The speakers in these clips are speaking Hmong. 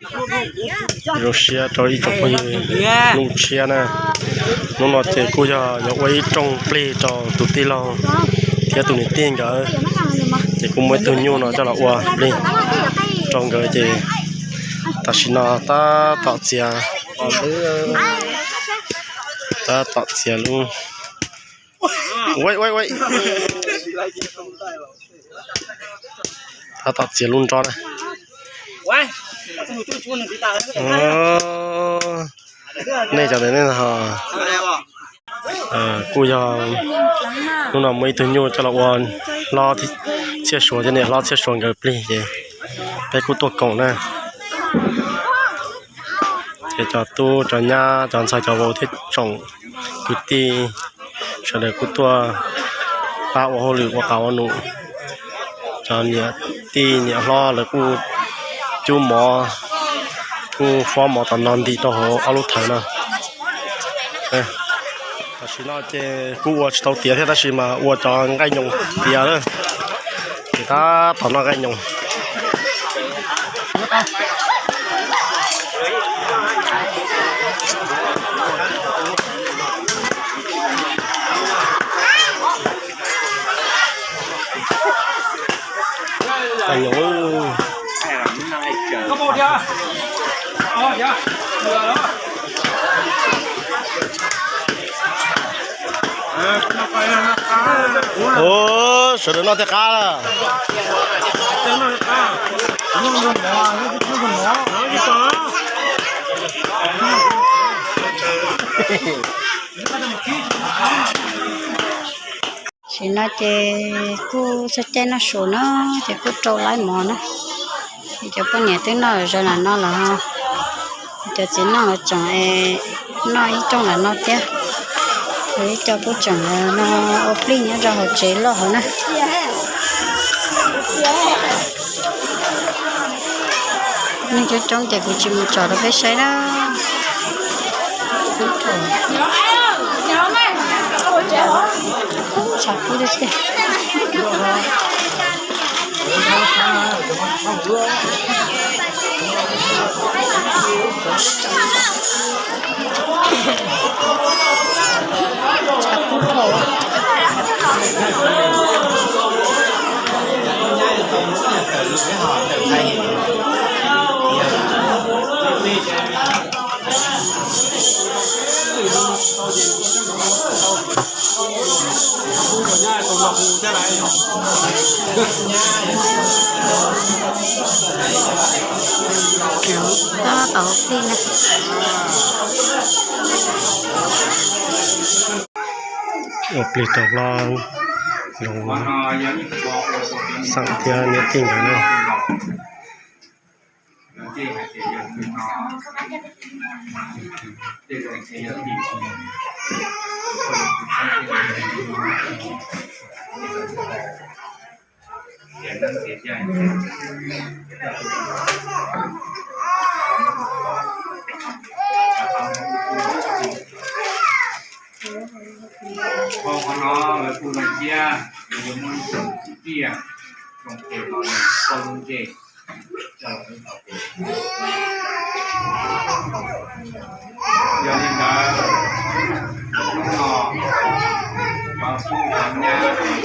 Zoo siab rau ib tsoom phooj ywg hnub tshiab na. Hnub no ces kuj yog yuav ua ib rooj plig rau tus tij laug thiab tus niam tij nkawd, ces kuj muaj ib tug nyuj no coj los ua plig rau nkawd ces tam sim no tab tom txiav, tab tom txiav lub, tab tom txiav lub nrob na. Nej cov ntawm nej ho, kuj yog hnub no muaj ib tug nyuj coj los ua hlob Txhiaj Suav thiab niam hlob Txhiaj Suav nkawd plig ces peb kuj tuaj koom na. Ces cov tub cov nyab cov ntxhais cov vauv thiab tsoom kwv tij sawv daws kuj tuaj pab ua hauj lwm ua qab ua num. Cov niam tij niam hlob lawv kuj cub mov, kuj fob mov tom no ntim rau hauv ob lub thawv no. Tam sim no ces kuj ua tsis tau tiav thiab tab sis mas ua cov nqaij nyoos tiav lawm. Ces tab tom noj nqaij nyoos. Ua, sawv daws noj thiaj qab lawm. Tam sim no ces kuj txog caij noj su no, ces kuj rau laib mov na. Ces cov poj niam twb noj zaws lam no lawm, cov txiv neej los tseem noj ib rooj lam no thiab. Ib co kuj tseem no ua plig nyob rau hauv tsev loj hauv na. Neeg coob coob ces kuv tsis mus tsom rau peb saib na. Tshav kub tiag tiag. Ua plig rau hlob Loos xeem thiab niam tij nkawd na. Qhov no lawv kuj zoo siab, lawv yuav muaj ib tsoom kwv tij zoo ces los yog txoj lub ntsej. Yog li ntawd, hnub no cov tub cov nyab, cov tij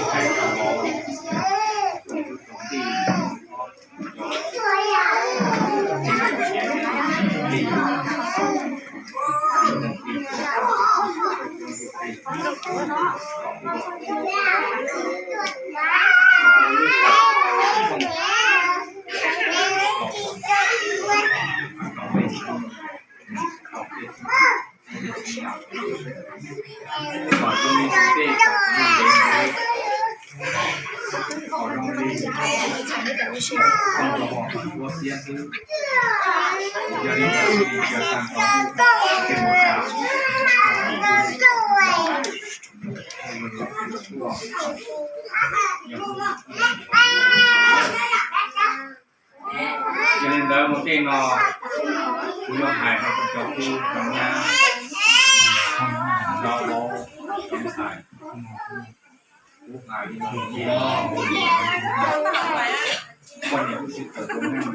Yog li ntawd ua ntej no kuv yuav hais rau cov tub cov nyab, cov vauv cov ntxhais, kuv hais li no, poj niam lub sij hawm tus neeg,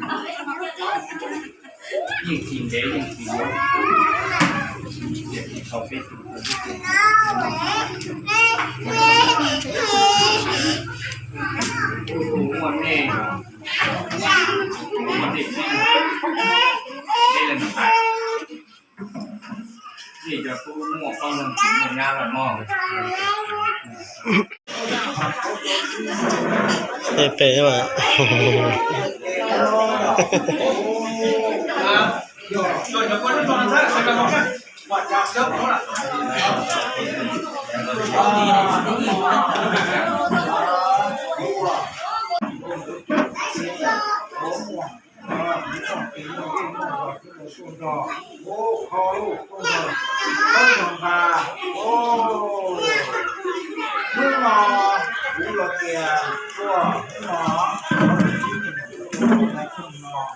Peb pem mas. Hnub no kuv los tias tuaj hnub no, kuv tuaj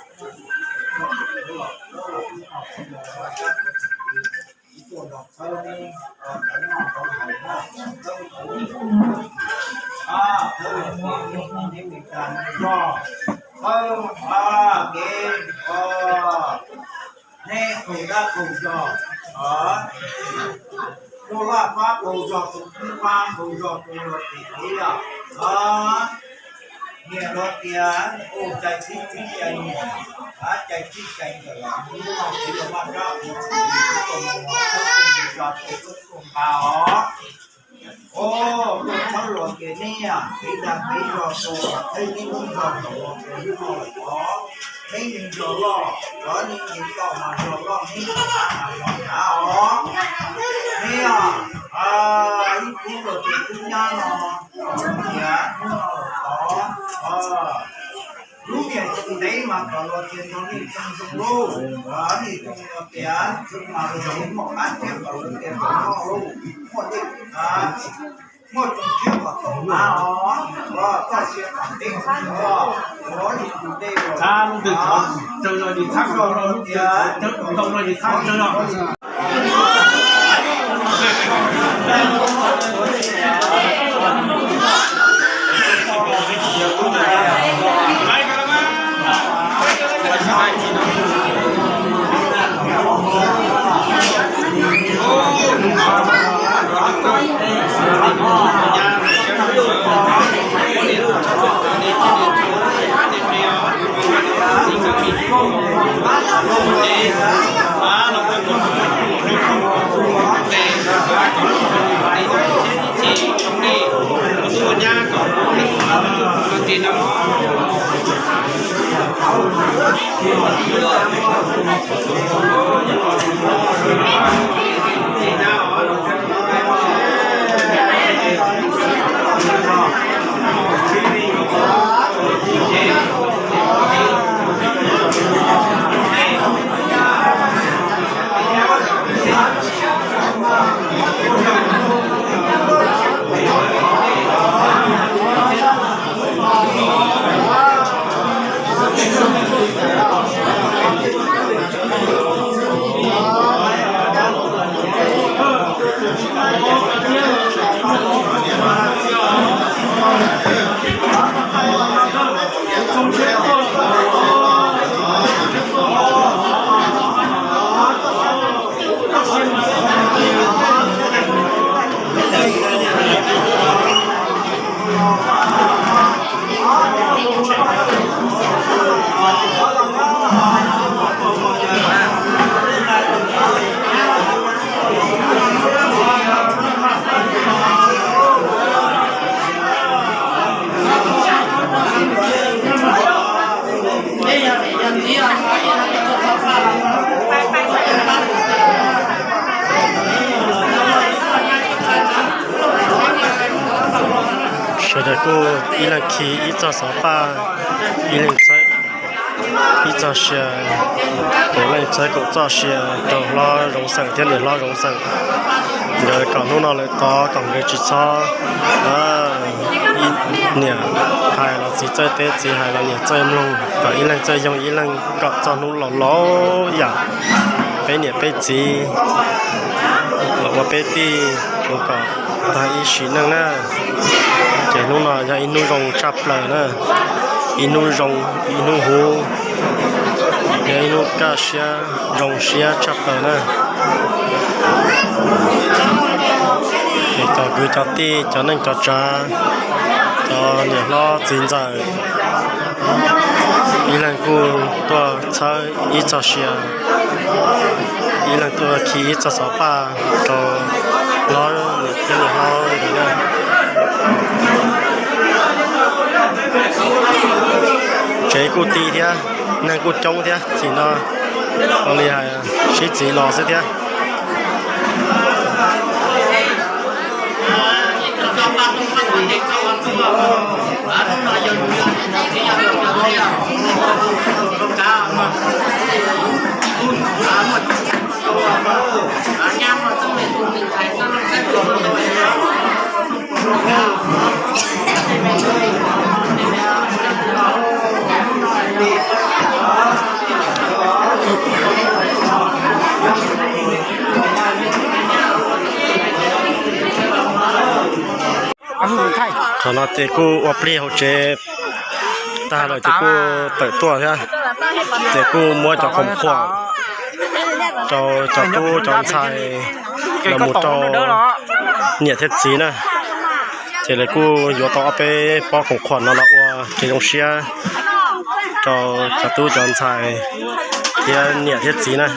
nrog txhawb neb, txhawb noj txhawb haus na, txhawb kuv, txhawb neb, txhawb kev, neb qaug dab qaug zog, tus laj fab qaug zog, tus kub fab qaug zog, tus luag tim kev yog, niam luag tias ua cai txib txib cai niam, cai txib cai niam los hnub no kuv los maj rab ua txhawb nqa os. Tuaj txhawb luag tias neb kev dag kev zog tus, thaij neb lub zog tus, tus lub zog lawm os. Neb neeg zog loj, cov neeg nce toj mas zog loj, neb zog hnav mas zog hnav os. Neb os, ib tug luag tias tub nyab no, tias hnub no los tod, lub niam txiv ntev mas kom luag tias nrog nej tsoo zoo lauj, nej tsoo luag tias tsoo mas luag muaj qab thiab kom luag tias kom noj lauj, muaj dej muaj tsoo thiab kom tau hnav os, txoj sia kom ntev os, ua ib tug dej los txhab lub ntuj tsaug zog, txhab zog lub ntuj tsaug zog, txhab tsaug zog. Sawv daws kuj ib leeg khi ib txoj xov paj, ib leeg txhawb ib txoj sia, kaum leej txhawb kaum txoj sia rau hlob Zoov Xeem thiab niam hlob Zoov Xeem nkawd kom hnub no lawv tod kom nkawd tsis txhob, niam hais los txiv txawj teb, txiv hais los niam txawj mloog, kom ib leeg txawj yoog ib leeg kom txog hnub laus laus yam peb niam peb txiv los ua peb tij ua kom tag ib sim neej na. Ces hnub no yog ib hnub zoo tshaj plaws na, ib hnub zoo, ib hnub huv. Ib hnub kaj siab zoo siab tshaj plaws na. Es cov kwv cov tij, cov neej cov tsav, cov niam hlob txiv ntxawm, ib leeg kuj tuaj txhawb ib txoj sia, ib leeg tuaj khi ib txoj xov paj rau hlob niam thiab niam hlob nkawd na. Tsev kuj ti thiab, neeg kuj coob thiab, chim no ua li hais sib txiv los xwb thiab. Thaum no ces kuj ua plig hauv tsev tag lawm ces kuj tawm tuaj thiab. Ces kuj muab cov khoom khuam rau cov tub cov ntxhais los mus rau niam thiab txiv na. Ces lawv kuj yuav tau ob peb pob khoom khuam no los ua kev zoo siab rau cov tub cov ntxhais thiab niam thiab txiv na.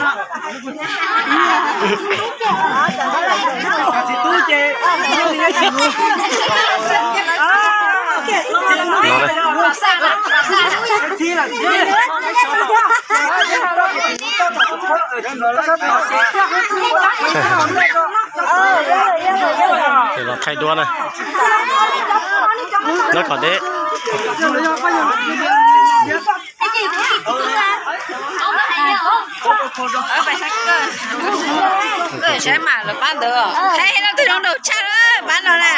Los thaij duab na. Nyob kom deb. Saib mam lawv pab ntawd. Hais no twg zoo nraug tshaj pab no na.